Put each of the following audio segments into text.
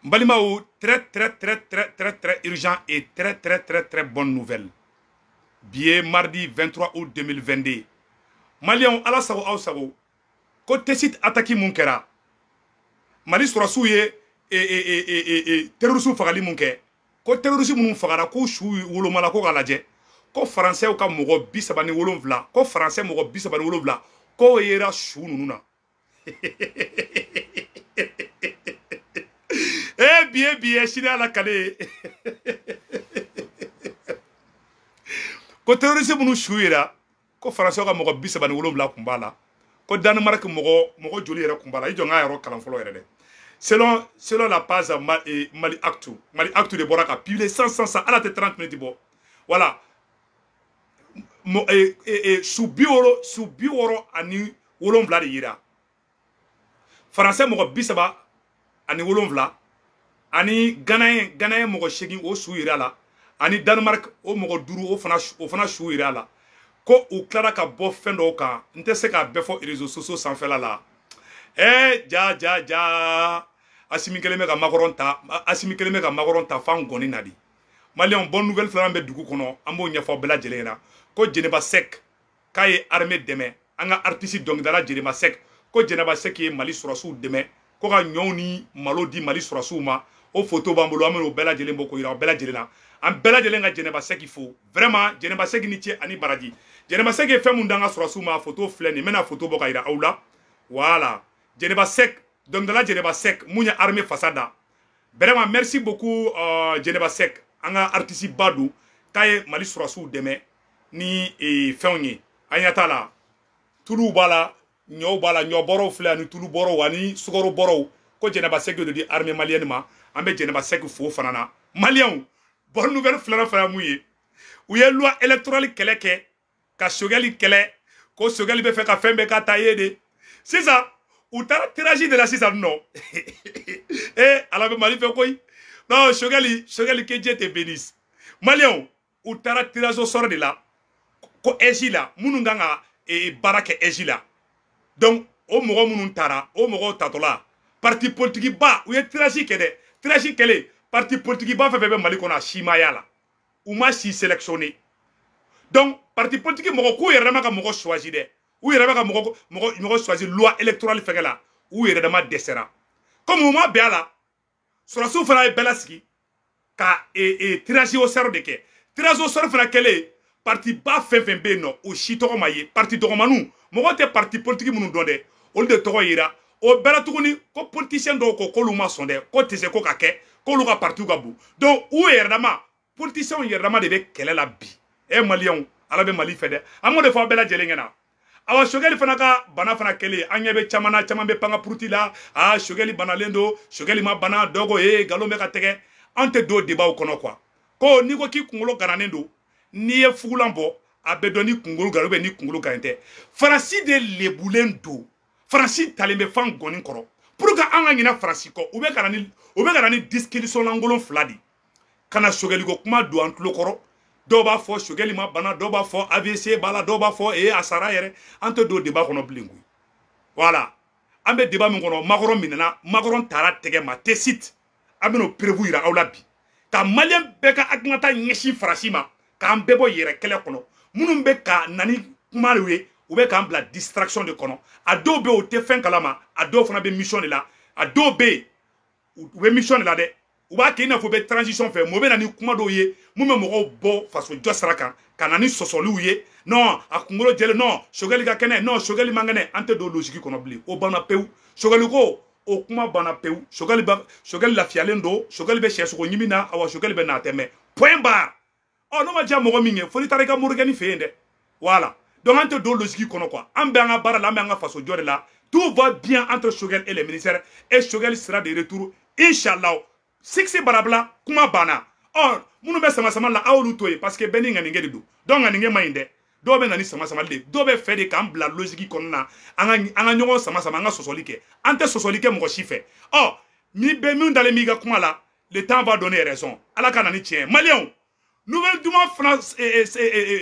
N balimaw, très très très très très très urgent et très très très très bonne nouvelle. Bi ye mardi 23 août 2022. Maliyɛnw, Ala sago aw sago, ko Tessit attaque mun kɛra, Mali sɔrɔsiw ye terroriste fagali mun kɛ, ko terroriste minnu fagara, k'u su wolomala, ko k'a lajɛ, ko faransɛw ka mɔgɔ 37, ko faransɛ mɔgɔ 37 k'o yera su ninnu na. Eh bi ye sini Ala kale ye. Ko terroriste minnu su yera, ko faransɛw ka mɔgɔ 37 kun b'a la, ko Danemark mɔgɔ joli yɛrɛ kun b'a la. I jɔ n k'a yɔrɔ kalan fɔlɔ yɛrɛ dɛ. Selon la page Mali Actu, Mali Actu de bɔra ka publier 100 ala tɛ 30 minutes bɔ. Voilà. Su 67 de yira. Français mɔgɔ 37 ani Ghanéen mɔgɔ 8 o su yira la, ani Danemark o mɔgɔ 5 o fana su yira la. Ko u tilara ka bɔ fɛn dɔw kan, n tɛ se k'a bɛɛ fɔ réseaux sociaux sanfɛla la. Ja ja ja, Assimi kelen bɛ ka Macron ta, Assimi kelen bɛ ka Macron ta fan gɔni na de. Maliyɛnw, bonne nouvelle filanan bɛ dugu kɔnɔ, an b'o ɲɛfɔ bɛɛ lajɛlen ɲɛna. Ko Jɛnɛba Sɛk k'a ye armée dɛmɛ, an ka artiste dɔnkilidala Jɛnɛba Sɛk, ko Jɛnɛba Sɛk ye Mali sɔrɔsiw dɛmɛ, ko ka ɲɔw ni malo di Mali sɔrɔsiw ma. O photo b'an bolo, an bɛn'o bɛɛ lajɛlen bɔ k'o yira aw bɛɛ lajɛlen na. An bɛɛ lajɛlen ka Jɛnɛba Sɛk fo. Vraiment, Jɛnɛba Sɛk ni ce ani baraji. Jɛnɛba Sɛk ye fɛn mun d'an ka sɔrɔsiw ma, photo filɛ nin, n bɛna photo bɔ ka yira aw la. Voilà. Jɛnɛba Sɛk, dɔnkilidala Jɛnɛba Sɛk, mun ye armée fasa da. Vraiment, merci beaucoup Jɛnɛba Sɛk, an ka artiste ba don, k'a ye Mali sɔrɔsiw dɛmɛ ni fɛnw ye. An ɲɛ t'a la, tuluw b'a la, ɲɔw b'a la, ɲɔ bɔrɔw filɛ ani tulu bɔrɔw ani sukaro bɔrɔw. Ko Jɛnɛba Sɛk de di armée malienne ma. An bɛ Jɛnɛba Sɛk fo fana na. Maliyɛnw, bonne nouvelle filanan fana mun ye, u ye loi électorale kɛlɛ kɛ ka Choguel kɛlɛ, ko Choguel bɛ fɛ ka fɛn bɛɛ k'a ta ye de. Sisan u taara tirage de la sisan nɔ. Ala bɛ Mali fɛ koyi. Non, Choguel, que Dieu te bénisse. Maliyɛnw, u taara tirage au sort de la, ko AIGE la, minnu kan ka baara kɛ AIGE la. Donc o mɔgɔ minnu taara, o mɔgɔw tatɔla parti politique ba, u ye tirage kɛ dɛ. Tirage kɛlen, parti politique ba fɛn fɛn bɛ Mali kɔnɔ, a si ma y'a la, u ma si sélectionné. Donc parti politique mɔgɔ k'u yɛrɛ dama ka mɔgɔ choisi dɛ, u yɛrɛ bɛ ka mɔgɔ choisi loi électorale fɛngɛ la, u yɛrɛ dama dɛsɛra. Comme u ma bɛn a la, sɔrɔsiw fana ye bɛɛ lasigi ka tirage au sort de kɛ. Tirage au sort fana kɛlen, parti ba fɛn fɛn bɛ yen nɔ, o si tɔgɔ ma ye. Parti dɔgɔmaninw, mɔgɔ tɛ parti politique minnu dɔn dɛ, olu de tɔgɔ yera. O bɛɛ la tuguni, ko politicien dɔw ko k'olu ma sɔn dɛ, ko tɛ se ko ka kɛ, k'olu ka parti ka bon. Donc u yɛrɛ dama, politiciens yɛrɛ dama de bɛ kɛlɛ la bi. Maliyɛnw, Ala bɛ Mali fɛ dɛ. An b'o de fɔ aw bɛɛ lajɛlen ɲɛna. Awa, Choguel fana ka bana fana kɛlen, an ɲɛ bɛ caman na, caman bɛ panga puruti la. Ah, Choguel banalen don, Choguel ma bana, dɔw ko nkalon bɛ ka tɛgɛ. An tɛ don débat kɔnɔ quoi. Ko n'i ko k'i kunkolo gananen don, n'i ye fugulan bɔ, a bɛ dɔn ni kunkolo gana ou bien ni kunkolo gannen tɛ. Faransi de lebulen don, Faransi talen bɛ fan gɔni kɔrɔ. Pour que an ka ɲinɛ Faransi kɔ, u bɛ ka na ni discussion lankolon fila de ka na Choguel ko kuma don an tulo kɔrɔ. Dɔw b'a fɔ Choguel ma bana, dɔw b'a fɔ AVC b'a la, dɔw b'a fɔ a sara yɛrɛ. An tɛ don débat kɔnɔ bilen koyi. Voilà. An bɛ débat min kɔnɔ, Macron minɛna, Macron taara tɛgɛ ma Tessit. An bɛn'o preuve yira aw la bi. Ka Maliyɛn bɛɛ ka hakilinata ɲɛsin Faransi ma, k'an bɛɛ bɔ yɛrɛ kɛlɛ kɔnɔ. Minnu bɛ ka na ni kuma ye, u bɛ k'an bila distraction de kɔnɔ. A dɔw bɛ yen, u tɛ fɛn kalama, a dɔw fana bɛ mission de la. A dɔw bɛ yen, u bɛ mission de la dɛ. U b'a kɛ i n'a fɔ u bɛ transition fɛ, mɔgɔ bɛ na ni kuma dɔw ye mun bɛ mɔgɔw bɔ faso jɔ sira kan, ka na ni sɔsɔliw ye. Non, a kunkolo jɛlen, non, Choguel ka kɛnɛ, non, Choguel man kɛnɛ. An tɛ don logique kɔnɔ bilen, o banna pewu. Choguel ko o kuma banna pewu. Choguel lafiyalen don, Choguel bɛ sɛsogo ɲimi na, awa Choguel bɛ na a tɛ mɛn. Point barre. Ɔ, n'o ma diya mɔgɔ min ye, fo n'i taara i ka morikɛni fɛ yen dɛ. Voilà. Donc an tɛ don logique kɔnɔ quoi. An bɛ an ka baara la, an bɛ an ka faso jɔ de la. Tout va bien entre Choguel et les ministères, et Choguel sera de retour, inchallah. Siksi barabila, kuma banna. Ɔ, minnu bɛ sama sama la, aw y'olu to yen, parce que bɛɛ ni ŋaninkɛ de don. Donc ŋaninkɛ man ɲi dɛ. Dɔw bɛ na ni sama samali de, dɔw bɛ fɛ de k'an bila logique kɔnɔna na, an ka ɲɔgɔn sama sama, an ka sɔsɔli kɛ. An tɛ sɔsɔli kɛ mɔgɔ si fɛ. Ɔ, ni bɛ min dalen b'i ka kuma la, le temps va donner raison. Ala ka na ni tiɲɛ ye. Maliyɛnw, nouvelle duman fana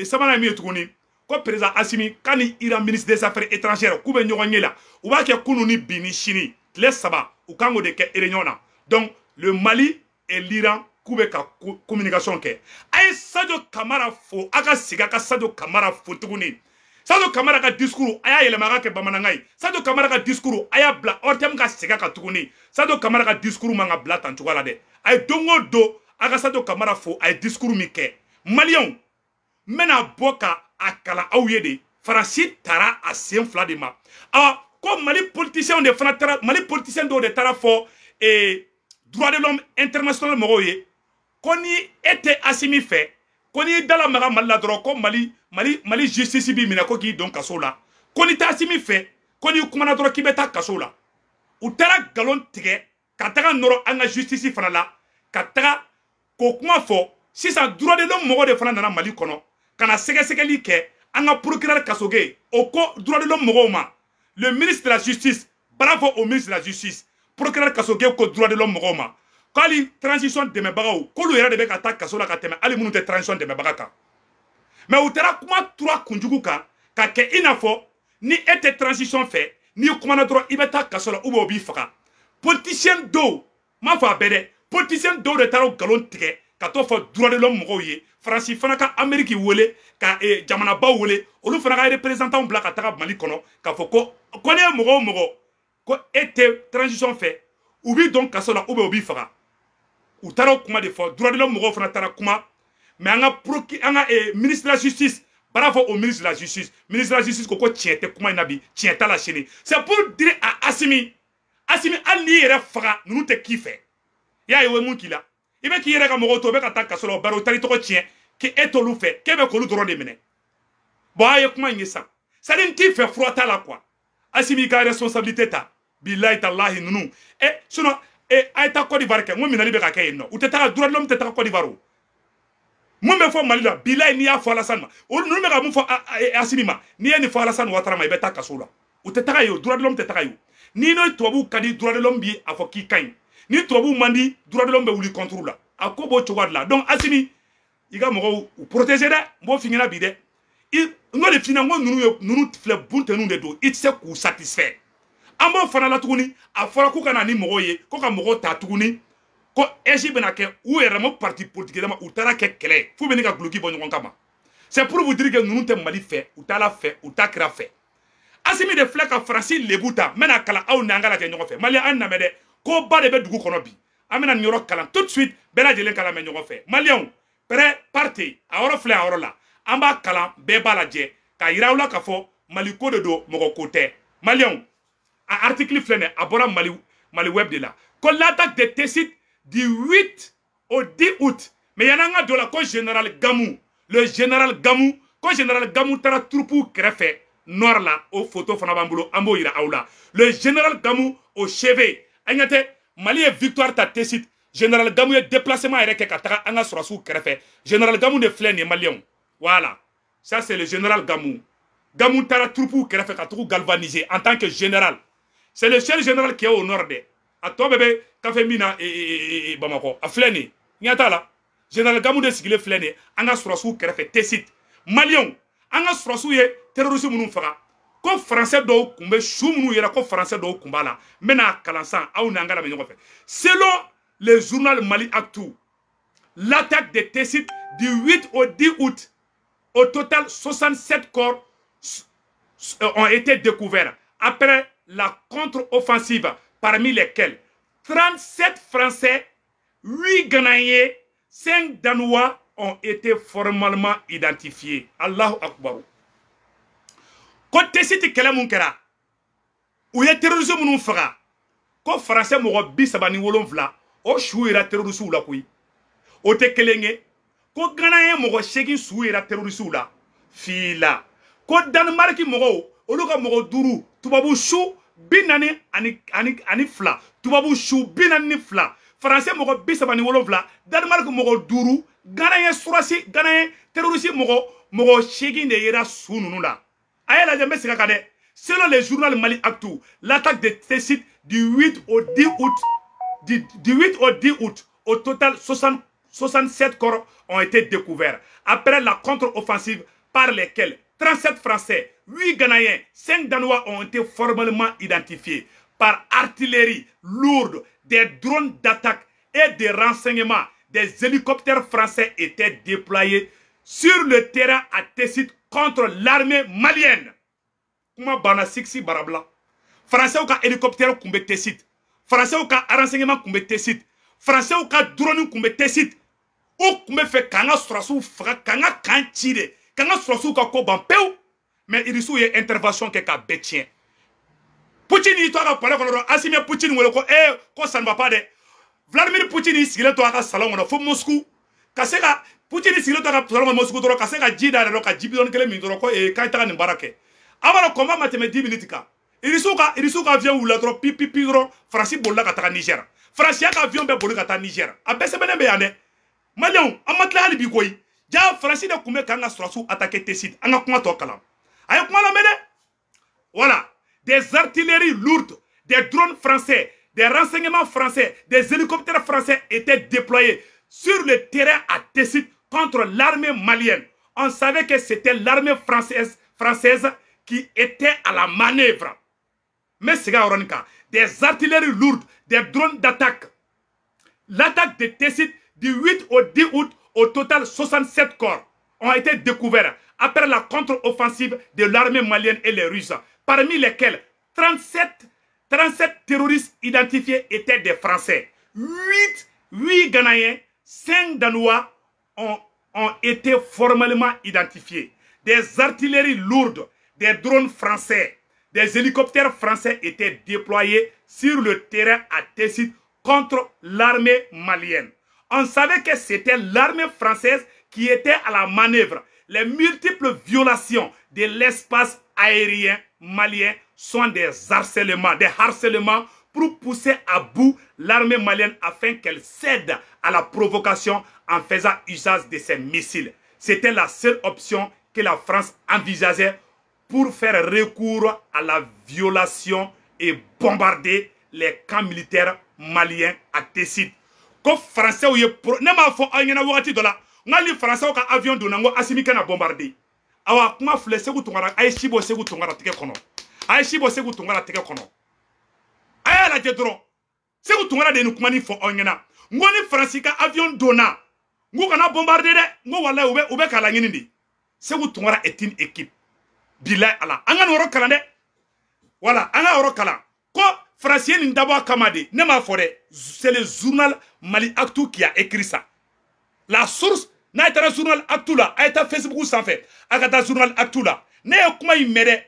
sabanan ye min ye tuguni, ko président Assimi k'a ni Iran ministre des affaires étrangères k'u bɛ ɲɔgɔn ye la. U b'a kɛ kunun ni bi ni sini, tile 3, u kan k'o de kɛ réunion na. Donc Le Mali et l'Iran k'u bɛ ka communication kɛ. A ye Sadio Kamara fo, a ka segin a ka Sadio Kamara fo tuguni. Sadio Kamara ka discours a y'a yɛlɛma a ka kɛ bamanankan ye. Sadio Kamara ka discours a y'a bila ORTM ka segin a kan tuguni. Sadio Kamara ka discours man ka bila tan cogoya la dɛ. A ye don o don a ka Sadio Kamara fo, a ye discours min kɛ. Maliyɛnw, n bɛna bɔ ka a kalan aw ye de. Faransi taara a sen fila de ma. Awa ko Mali politiciens de fana taara, Mali politiciens dɔw de taara fɔ droit de l'homme international mɔgɔw ye ko ni e tɛ Asimi fɛ, ko n'i dala maga Mali la dɔrɔn, ko Mali justice b'i minɛ ko k'i don kaso la. Ko n'i tɛ Asimi fɛ, ko n'i kumana dɔrɔn k'i bɛ taa kaso la. U taara nkalon tigɛ ka taga nɔrɔ an ka justice fana la, ka taga k'o kuma fɔ. Sisan droit de l'homme mɔgɔ de fana nana Mali kɔnɔ ka na sɛgɛsɛgɛli kɛ. An ka procureur Kasoge o ko droit de l'homme mɔgɔw ma, le ministre de la justice, bravo au ministre de la justice, procureur Kasoge ko droit de l'homme mɔgɔw ma k'ali transition dɛmɛbagaw k'olu yɛrɛ de bɛ ka taa kaso la ka tɛmɛ hali minnu tɛ transition dɛmɛbaga kan. Mais u taara kuma tura kunjugu kan ka kɛ i n'a fɔ ni e tɛ transition fɛ, n'i kumana dɔrɔn i bɛ taa kaso la ou bien o b'i faga. Politicien dɔw, m'a fɔ a bɛɛ dɛ, politicien dɔw de taara o nkalon tigɛ ka t'o fɔ droit de l'homme mɔgɔw ye. Faransi fana ka Amérique wele ka jamanabaw wele, olu fana ka représentant bila ka taga Mali kɔnɔ k'a fɔ ko ne ye mɔgɔ o mɔgɔ ko e tɛ transition fɛ, u b'i don kaso la ou bien u b'i faga. U taara o kuma de fɔ, droit de l'homme mɔgɔw fana taara kuma. Mais an ka an ka ministre de la justice, bravo au ministre de la justice, ministre de la justice ko tiɲɛ tɛ kuma in na bi, tiɲɛ t'a la sini. C'est pour dire à Assimi, Assimi hali n'i yɛrɛ faga ninnu tɛ k'i fɛ. I y'a ye o ye mun k'i la? I bɛ k'i yɛrɛ ka mɔgɔw to, o bɛ ka taa kaso la, o bari o taar'i tɔgɔ tiɲɛ k'e t'olu fɛ, k'e bɛ k'olu dɔrɔn de minɛ. Bon, a ye kuma in ye sisan, c'est à dire n t'i fɛ fura t'a la quoi. Assimi ka responsabilité ta, bilahi talahi ninnu sinon a ye taa Côte d'Ivoire kɛ, n ko minɛli bɛ ka kɛ yen nɔ. U tɛ taga, droit de l'homme tɛ taga Côte d'Ivoire o. Mun bɛ fɔ Mali la, bilahi n'i y'a fɔ Alassane ma, olu ninnu bɛ ka mun fɔ Assimi ma, n'i ye nin fɔ Alassane Ouattara ma, i bɛ taa kaso la. U tɛ taga yen o, droit de l'homme tɛ taga yen. N'i n'o tubabuw ka di, droit de l'homme bi a fɔ k'i ka ɲi. Ni tubabuw man di, droit de l'homme bɛ wuli contre la. A ko b'o cogoya de la. Donc Assimi, i ka mɔgɔw u protéger dɛ, n b'o f'i ɲɛna bi dɛ. I n k'o de f'i ɲɛna, n ko ninnu ye ninnu filɛ buntɛninw de don, i tɛ se k'u satisfait. An b'o fana la tuguni, a fɔra k'u ka na ni mɔgɔw ye, ko ka mɔgɔw ta tuguni, ko AIGE bɛna kɛ u yɛrɛ ma parti politique ma, u taara kɛ kɛlɛ ye f'u bɛ ne ka guloki bɔ ɲɔgɔn kama. C'est pour vous dire que ninnu tɛ Mali fɛ, u t'a la fɛ, u t'a kira fɛ. Assimi de filɛ ka Faransi lebu ta, n bɛna kalan aw n'an ka lajɛ ɲɔgɔn fɛ. Mali an lamɛn dɛ, ko ba de bɛ dugu kɔnɔ bi. An bɛna nin yɔrɔ kalan tout de suite, bɛɛ lajɛlen kalan mɛn ɲɔgɔn fɛ. Maliyɛnw, prêt, partez. A yɔrɔ filɛ, a yɔrɔ la. An b'a kalan, bɛɛ b'a lajɛ k'a yira aw la k'a fɔ Mali ko de don, mɔgɔ ko tɛ. Maliyɛnw, a article filɛ nin ye, a bɔra Mali web de la. Ko l'attaque de Tessit du 8 au 10 août. Mais yan'an ka don la, ko général Gamou, le général Gamou, ko général Gamou taara troupe kɛrɛfɛ nord la, o photo fana b'an bolo, an b'o yira aw la. Le général Gamou au chevet. An ɲɛ tɛ Mali ye victoire ta Tessit, général Gamou ye déplacement yɛrɛ kɛ ka taga an ka sɔrɔsiw kɛrɛfɛ. Général Gamou de filɛ nin ye, maliyɛnw. Voilà, ça c'est le général Gamou. Gamou taara troupe kɛrɛfɛ ka tugu galvaniser en tant que général. C'est le seul général qui est au nord de. A tɔ bɛɛ bɛ kafe min na Bamakɔ. A filɛ nin ye, ɲɛ t'a la. Général Gamou de sigilen filɛ nin ye an ka sɔrɔsiw kɛrɛfɛ Tessit. Maliyɛnw, an ka sɔrɔsiw ye terroriste minnu faga, ko français dɔw tun bɛ su minnu yɛrɛ, ko français dɔw tun b'a la. N bɛna kalan san, aw n'an ka lamɛn ɲɔgɔn fɛ. Selon le journal Mali Actu, l'attaque de Tessit du 8 au 10 août, au total 67 corps ont été découverts après la contre-offensive, parmi lesquels 37 Français, 8 Ghanéens, 5 Danois ont été formellement identifiés. Allahu Akbar. Ko Tessit kɛlɛ mun kɛra, u ye terroriste minnu faga, ko français mɔgɔ 37 o su yera terroriste la koyi. O tɛ kelen ye. Ko Ghanéen mɔgɔ 8 su yera terroriste la fila. Ko Danemark mɔgɔw, olu ka mɔgɔ 5, tubabu su 42, tubabu su 42, français mɔgɔ 37, Danemark mɔgɔ 5, Ghanéen surasi, Ghanéen terroriste mɔgɔ 8 de yera su ninnu la. A y'a lajɛ, n bɛ segin a kan dɛ. Selon le journal Mali Actu, l'attaque de Tessit du 8 au 10 août, du 8 au 10 août, au total 67 corps ont été découverts après la contre-offensive par lesquels 37 Français, 8 Ghanéens, 5 Danois ont été formellement identifiés par artillerie lourde, des drones d'attaque et de renseignement, des hélicoptères français étaient déployés sur le terrain à Tessit contre l'armée malienne. Kuma bana siksi barabla. Français ou ka hélicoptère kumbe Tessit. Français ou ka renseignement kumbe Tessit. Français ou ka drone kumbe Tessit. Ou kumbe fait kanga srasu fra kanga kan tire. Kanga srasu ka ko ban pew. Mais irisu ye intervention ke ka betien. Poutine y toa ka parler kono Assimi Poutine wele ko eh ko ça ne va pas de. Vladimir Poutine y sigilen to ka salon kono fo Moscou. Ka se ka Poutine sigilen to ka salon Moscou dɔrɔn ka se ka ji da yɛrɛ ka ji bidɔn kelen min dɔrɔn ko eh k'a taga nin baara kɛ. A b'a dɔn combat ma tɛmɛ 10 minutes kan. Irisiw ka avion wulila dɔrɔn pi pi pi dɔrɔn Faransi bolila ka taga Niger. Faransi ka avion bɛɛ boli ka taa Niger. A bɛɛ sɛbɛnnen bɛ yan dɛ. Maliyɛnw an ma tila hali bi koyi. Ja Faransi de tun bɛ k'an ka sɔrɔdasiw attaquer Tessit. An ka kuma tɔ kalan. A ye kuma lamɛn dɛ. Voilà. Des artilleries lourdes, des drones français, des renseignements français, des hélicoptères français étaient déployés sur le terrain à Tessit contre l'armée malienne. On savait que c'était l'armée française qui était à la manœuvre. Mais c'est des artilleries lourdes, des drones d'attaque. L'attaque de Tessit du 8 au 10 août, au total 67 corps ont été découverts après la contre-offensive de l'armée malienne et les Russes, parmi lesquels 37 terroristes identifiés étaient des Français. 8 Ghanéens, 5 Danois ont été formellement identifiés. Des artilleries lourdes, des drones français, des hélicoptères français étaient déployés sur le terrain à Tessit contre l'armée malienne. On savait que c'était l'armée française qui était à la manœuvre. Les multiples violations de l'espace aérien malien sont des harcèlements pour pousser à bout l'armée malienne afin qu'elle cède à la provocation en faisant usage de ses missiles. C'était la seule option que la France envisageait pour faire recours à la violation et bombarder les camps militaires maliens à Tessit. Ko Français ou ye ne m'a fɔ aw ɲɛna wagati dɔ la n k'ale Français ka avion donna n ko Assimi kana bombarder. Awa kuma filɛ Sékou Tounkara a ye si bɔ Sékou Tounkara tigɛ kɔnɔ. A ye si bɔ Sékou Tounkara tigɛ kɔnɔ. A y'a lajɛ dɔrɔn Sékou Tounkara de ye nin kuma nin fɔ aw ɲɛna. N ko ni Faransi ka avion donna n ko kana bombarder dɛ. N ko walayi u bɛ k'a laɲini de. Sékou Tounkara est une équipe. Bilayi ala an ka nin yɔrɔ kalan dɛ. Voilà an ka yɔrɔ kalan. Ko Faransi ye nin dabɔ a kama de. Ne m'a fɔ dɛ. C'est le journal Mali Actu qui a écrit ça. La source n'a taara journal Actu la, a ye taa Facebook sanfɛ, a ka taa journal Actu la. Ne ye kuma in mɛn dɛ,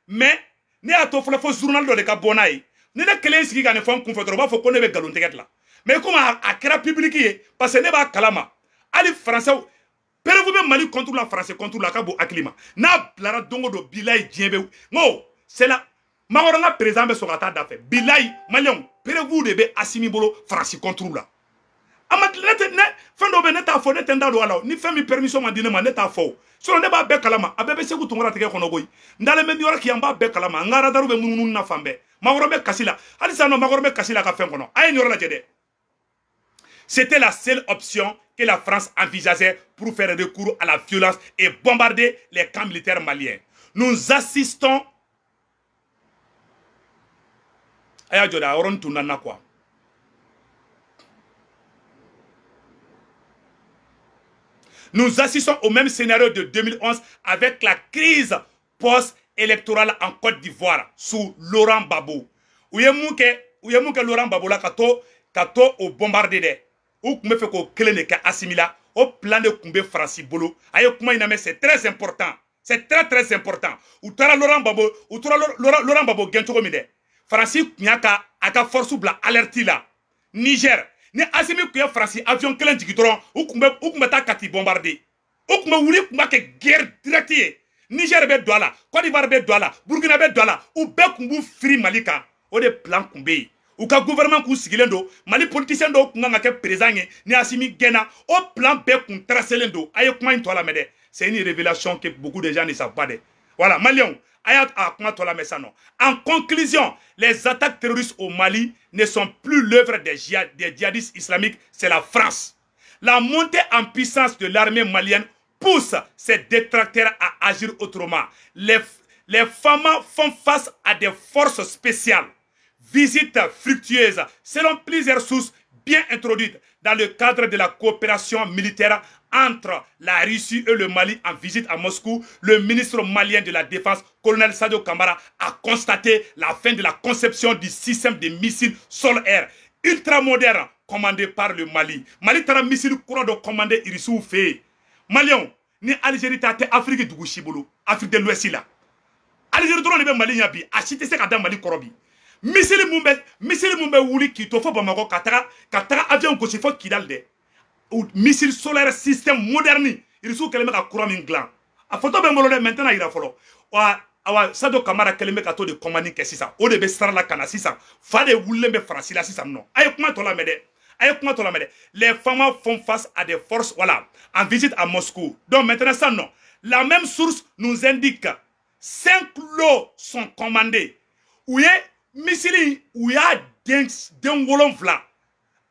mais ne y'a to fɔlɔ fo journal dɔ de ka bɔ n'a ye. Ni ne kelen sigi ka nin fɔ n kunfɛ dɔrɔn u b'a fɔ ko ne bɛ nkalon tigɛ de la. Mais komi a kɛra public ye, parce que ne b'a kalama. Hali Français preuve bɛ Mali contre la Français contre la a ka bon hakili ma. N'a bilara don o don bilayi diɲɛ bɛ n ko c'est la Macron ka président bɛ sɔn ka taa da fɛ. Bilayi maliyɛnw preuve de bɛ Assimi bolo Faransi contre la. A ma ne tɛ ne fɛn dɔw bɛ ne t'a fɔ ne tɛ n da don a la. Ni fɛn min permission ma di ne ma ne t'a fɔ. Sinon ne b'a bɛɛ kalama. A bɛɛ bɛ Sékou Tounkara tigɛ kɔnɔ koyi. N dalen bɛ New York yan n b'a bɛɛ kalama. N ka radar bɛ munumunu na fan bɛɛ. Macron bɛ kasi la. Hali sisan nɔ Macron bɛ kasi la ka fɛn kɔnɔ. A ye nin yɔrɔ lajɛ dɛ. C'était la seule option que la France envisageait pour faire recours à la violence et bombarder les camps militaires maliens. Nous assistons aya jɔda a yɔrɔnin tun nana quoi. Nous assistons au même scénario de 2011 avec la crise post-électorale en Côte d'Ivoire sous Laurent Gbagbo. U ye mun kɛ Laurent Gbagbo la ka to o bombarder dɛ. U tun bɛ fɛ k'o kelen de kɛ Assimi la. O plan de tun bɛ Faransi bolo. A ye kuma in lamɛn, c'est très important. C'est très très important. U taara Laurent Gbagbo, u taara Laurent Gbagbo gɛn cogo min dɛ. Faransi tun y'a ka a ka force bila alerte la. Niger ni Assimi tun ye Faransi avion kelen jigin dɔrɔn u tun bɛ taa Kati bombarder. U tun bɛ wuli tun b'a kɛ guerre directe ye. Niger bɛ don a la, Côte d'Ivoire bɛ don a la, Burkina bɛ don a la. U bɛɛ tun b'u firi Mali kan. O de plan tun bɛ yen. U ka gouvernement k'u sigilen don. Mali politicien dɔw tun kan ka kɛ président ye ni Assimi gɛnna. O plan bɛɛ tun tracélen don. A ye kuma in tɔ lamɛn dɛ. C'est une révélation que beaucoup de gens ne savent pas dɛ. Voilà maliyɛnw. En conclusion, les attaques terroristes au Mali ne sont plus l'œuvre des djihadistes islamiques, c'est la France. La montée en puissance de l'armée malienne pousse ses détracteurs à agir autrement. Les FAMa font face à des forces spéciales. Visite fructueuse, selon plusieurs sources bien introduite dans le cadre de la coopération militaire entre la Russie et le Mali. En visite à Moscou, le ministre malien de la Défense, colonel Sadio Kamara, a constaté la fin de la conception du système de missiles sol-air ultramoderne commandé par le Mali. Mali taara missile kura dɔ commandé Irisiw fɛ yen. Maliyɛnw, ni Algérie ta tɛ Afrique dugu si bolo, Afrique de l'Ouest la. Algérie dɔrɔn de bɛ Mali ɲɛ bi, a si tɛ se ka da Mali kɔrɔ bi. Missile mun bɛ wuli k'i to fo Bamakɔ ka taga avion gosi fo Kidal dɛ. Missile sol-air système moderne, Irisiw kɛlen bɛ ka kura min dilan. A photo bɛ n bolo dɛ, mais n tɛna yira fɔlɔ. Wa awa, Sadio Kamara kɛlen bɛ ka t'o de commande kɛ sisan. O de bɛ sara la ka na sisan. Fa de wulilen bɛ Faransi la sisan nɔ. A ye kuma tɔ lamɛn dɛ. A ye kuma tɔ lamɛn dɛ. Les FAMa font face à des forces, voilà, en visite à Moscou. Donc maintenant ça non. La même source nous indique 5 lots sont commandés. U ye missile, u y'a den 7,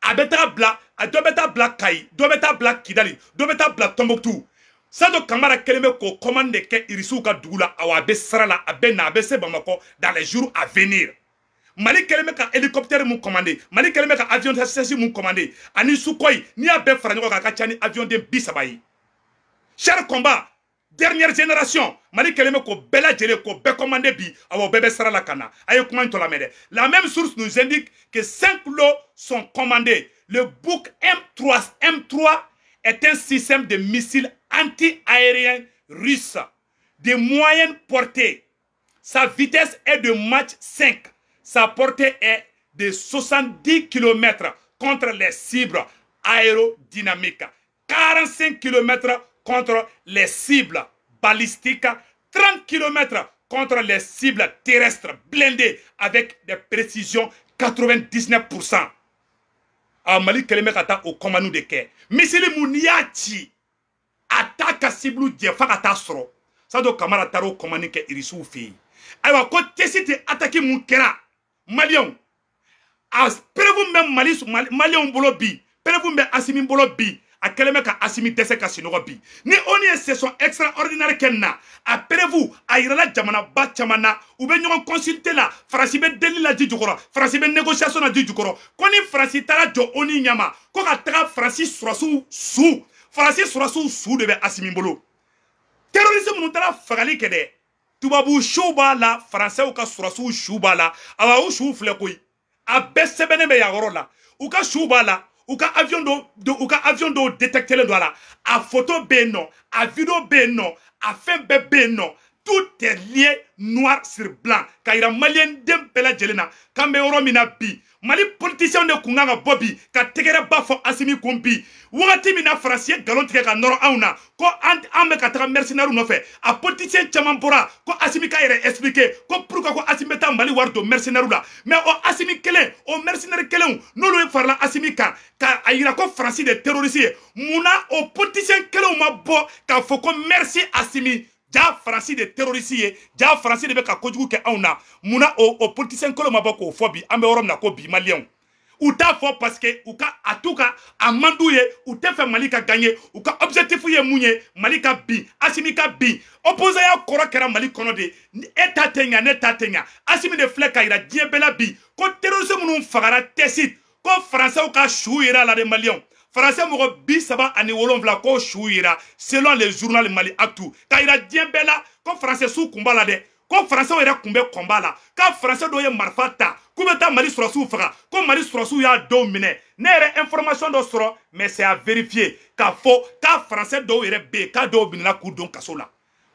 a bɛ taga bila, a dɔ bɛ taa bila Kayi, dɔ bɛ taa bila Kidali, dɔ bɛ taa bila Tombouctou. Sadio Kamara kɛlen bɛ k'o commande de kɛ Irisiw ka dugu la. Awa, a bɛ sira la, a bɛ na, a bɛ se Bamakɔ dans les jours à venir. Mali kɛlen bɛ ka hélicoptère mun commandé, Mali kɛlen bɛ ka avion de chasse mun commandé ani Sukhoi, n'i y'a bɛɛ fara ɲɔgɔn kan, a ka ca ni avion den 30 ye. Char combat dernière génération, Mali kɛlen bɛ k'o bɛɛ lajɛlen, k'o bɛɛ commandé bi. Awɔ, bɛɛ bɛ sira la ka na. A ye kuma in tɔ lamɛn dɛ. La même source nous indique que 5 lots sont commandés. Le Buk M3 M3 est un système de missiles anti-aériens russe de moyenne portée. Sa vitesse est de Mach 5. Sa portée est de 70 km contre les cibles aérodynamiques, 45 km contre les cibles balistiques, 30 km contre les cibles terrestres blindées avec des précisions 99%. A Mali kɛlen bɛ ka taa o commande de kɛ. Missile mun n'i y'a ci, a t'a ka cible jɛ f'a ka taa sɔrɔ. Sadio Kamara taara o commande kɛ Irisiw fɛ yen. Ayiwa, ko Tessit attaque mun kɛra, Maliyɛnw, a preuve bɛ Mali Maliyɛnw bolo bi, preuve bɛ Asimi bolo bi. A kɛlen bɛ ka Asimi dɛsɛ ka sunɔgɔ bi. Ni ONU ye session extraordinaire kɛ nin na, a preuve a yirala jamanaba caman na, u bɛ ɲɔgɔn consulter la. Faransi bɛ deli la ji jukɔrɔ, Faransi bɛ négociation na ji jukɔrɔ, ko ni Faransi taara jɔ ONU ɲɛma, ko ka taga Faransi sɔrɔsiw su, Faransi sɔrɔsiw su de bɛ Asimi bolo. Terroriste minnu taara fagali kɛ dɛ, tubabu suw b'a la, Faransɛw ka sɔrɔsiw su b'a la. Awa, u suw filɛ koyi, a bɛɛ sɛbɛnnen bɛ yan yɔrɔ la. U ka suw b'a la, u ka avion dɔw détectelen don a la. A photo bɛ yen nɔ, a vidéo bɛ yen nɔ, a fɛn bɛɛ bɛ yen nɔ. Tout est lié noir sur blanc ka yira Maliyɛn den bɛɛ lajɛlen na k'an bɛ yɔrɔ min na bi. Mali politiciens de kun kan ka bɔ bi ka tɛgɛrɛba fɔ Asimi kun bi. Wagati min na Faransi ye nkalon tigɛ ka nɔrɔ anw na ko an bɛ ka taga mercenaires nɔfɛ, a politicien caman bɔra ko Asimi k'a yɛrɛ expliquer ko pourquoi ko Asimi bɛ taa Mali wari don mercenaires la. Mais o Asimi kelen, o mercenaires kelenw, n'olu ye farala Asimi kan ka a yira ko Faransi de terroriste ye, munna o politicien kelenw ma bɔ k'a fɔ ko merci Asimi, ja Faransi de terroriste ye, ja Faransi de bɛ ka kojugu kɛ anw na? Munna o politicien kelenw ma bɔ k'o fɔ bi? An bɛ yɔrɔ min na ko bi, Maliyɛnw, u t'a fɔ parce que u ka a t'u ka a man d'u ye, u tɛ fɛ Mali ka gagner. U ka objectif ye mun ye? Mali ka bin, Asimi ka bin. Opposant ya kɔrɔ kɛra Mali kɔnɔ de, e ta tɛ ɲa, ne ta tɛ ɲa. Asimi de filɛ ka yira diɲɛ bɛɛ la bi ko terroriste minnu fagara Tessit, ko Faransɛw ka su yera la de. Maliyɛnw, Faransɛ mɔgɔ 37 ko su yera selon le journal Mali Actu, ka yira diɲɛ bɛɛ la ko Faransɛ su kun b'a la dɛ, ko Faransɛw yɛrɛ kun bɛ kɔnba la, ka Faransɛ dɔw ye marifa ta k'u bɛ taa Mali sɔrɔsiw faga, ko Mali sɔrɔsiw y'a dɔw minɛ. Ne yɛrɛ information dɔ sɔrɔ, mais c'est à vérifier, k'a fɔ k'a Faransɛ dɔw yɛrɛ bɛ yen, k'a dɔw minɛna k'u don kaso la.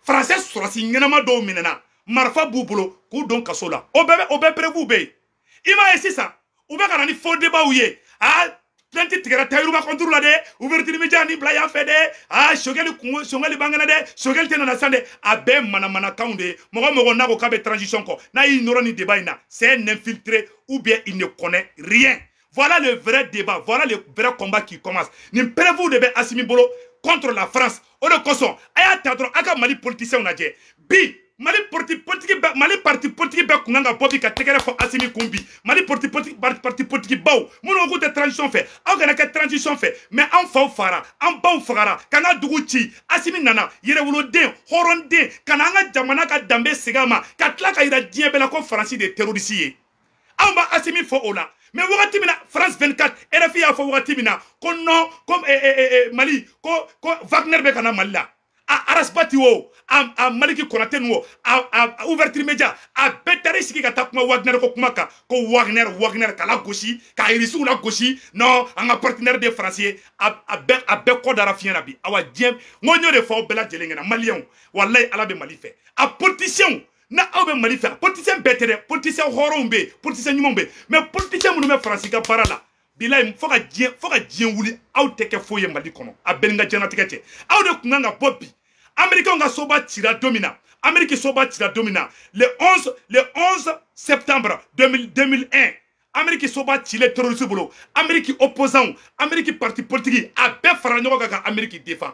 Faransɛ sɔrɔsi ɲɛnama dɔw minɛna, marifa b'u bolo, k'u don kaso la. O bɛɛ, o bɛɛ preuve bɛ yen. I m'a ye sisan u bɛ ka na ni faux débat ye. Aa, plainte tigɛra Tayiruba contre la dɛ, ouverture média ni bila yan fɛ dɛ. Aa, Choguel kun, Choguel bangana dɛ, Choguel tɛ nana sisan dɛ. A bɛɛ manamanakanw de ye. Mɔgɔ mɔgɔ n'a ko k'a bɛ transition kɔ, n'a y'i nɔrɔ ni débat in na, c'est un infiltré ou bien il ne connaît rien. Voilà le vrai débat, voilà le vrai combat qui commence. Nin preuve de bɛ Asimi bolo contre la France. O de kosɔn a y'a ta dɔrɔn, a ka Mali politiciens lajɛ bi. Mali parti politique bɛɛ, Mali parti politique bɛɛ kun kan ka bɔ bi ka tɛgɛrɛ fɔ Asimi kun bi. Mali parti politique, parti politique baw minnu ko k'u tɛ transition fɛ, aw kana kɛ transition fɛ, mais an faw fagara, an baw fagara, k'an ka dugu ci. Asimi nana, yɛrɛwoloden, hɔrɔnden, ka na an ka jamana ka danbe segin a ma, ka tila ka yira diɲɛ bɛɛ la ko Faransi de ye terroriste ye. Anw b'a Assimi fɔ o la. Mais wagati min na France 24, RFI y'a fɔ wagati min na ko non, ko Mali ko Wagner bɛ ka na Mali la, a Ras Bath o, a Maliki Konate nu o, a Ouverture Média, a bɛɛ taara i sigi ka taa kuma Wagner ko kuma kan, ko Wagner Wagner k'a la gosi, k'a irisiw la gosi. Non, an ka partenaire de France ye. A bɛɛ kɔ dara fiɲɛ na bi. Awa diɲɛ, n ko n y'o de fɔ aw bɛɛ lajɛlen ɲɛna, maliyɛnw, walayi Ala bɛ Mali fɛ. A politiciens, na aw bɛ Mali fɛ, politicien bɛɛ tɛ dɛ, politicien hɔrɔnw bɛ yen, politicien ɲumanw bɛ yen, mais politicien minnu bɛ Faransi ka baara la, bilayi, fo ka diɲɛ wuli, aw tɛ kɛ foyi ye Mali kɔnɔ. A bɛɛ ni ka diɲɛlatigɛ cɛ, aw de kun kan ka bɔ bi. Américains ka soba cira don min na, Amérique soba cira don min na, le 11 septembre 2001, Amérique soba cilen terroriste bolo, Amérique opposant, Amérique parti politique, a bɛɛ fara ɲɔgɔn kan ka Amérique défend.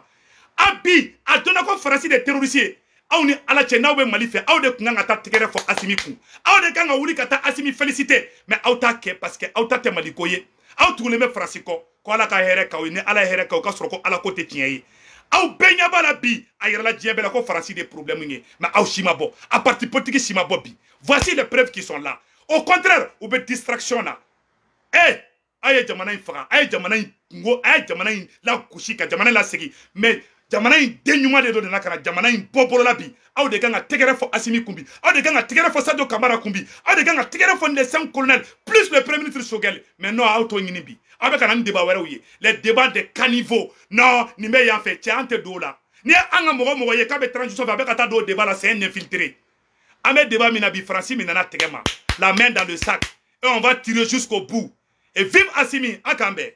A bi a dɔnna ko Faransi de terroriste ye. Aw ni Ala cɛ, n'aw bɛ Mali fɛ, aw de kun kan ka taa tɛgɛrɛ fɔ Assimi kun, aw de kan ka wuli ka taa Assimi féliciter, mais aw t'a kɛ parce que aw ta tɛ Mali ko ye. Aw tugulen bɛ Faransi kɔ, ko Ala ka hɛrɛ k'aw ye, ni Ala ye hɛrɛ k'aw ka sɔrɔ ko Ala ko tɛ tiɲɛ ye. Aw bɛɛ ɲɛ b'a la bi, a yɛrɛ la diɲɛ bɛɛ la ko Faransi de problème ye, mais aw si ma bɔ, a parti politique si ma bɔ bi. Voici les preuves qui sont là. Au contraire, u bɛ distraction na. Eh, a ye jamana in faga, a ye jamana in kungo, a ye jamana in lagosi ka jamana in lasegin, mais jamana in den ɲuman de dɔ nana ka na jamana in bɔ bolo la bi. Aw de kan ka tɛgɛrɛ fɔ Assimi kun bi, aw de kan ka tɛgɛrɛ fɔ Sadio Kamara kun bi, aw de kan ka tɛgɛrɛ fɔ les 5 colonels plus le premier ministre Choguel. Mais non, aw t'o ɲini bi. Aw bɛ ka na ni débat wɛrɛw ye, les débats de caniveau. Non, nin bɛ yan fɛ, cɛ, an tɛ don o la. N'i ye an ka mɔgɔ ye k'a bɛ transition fɛ, a bɛ ka taa don o débat la, c'est un infiltré. An bɛ débat min na bi, Faransi min nana tɛgɛ ma, la main dans le sac, et on va tirer jusqu'au bout. Et vive Assimi, a k'an bɛn.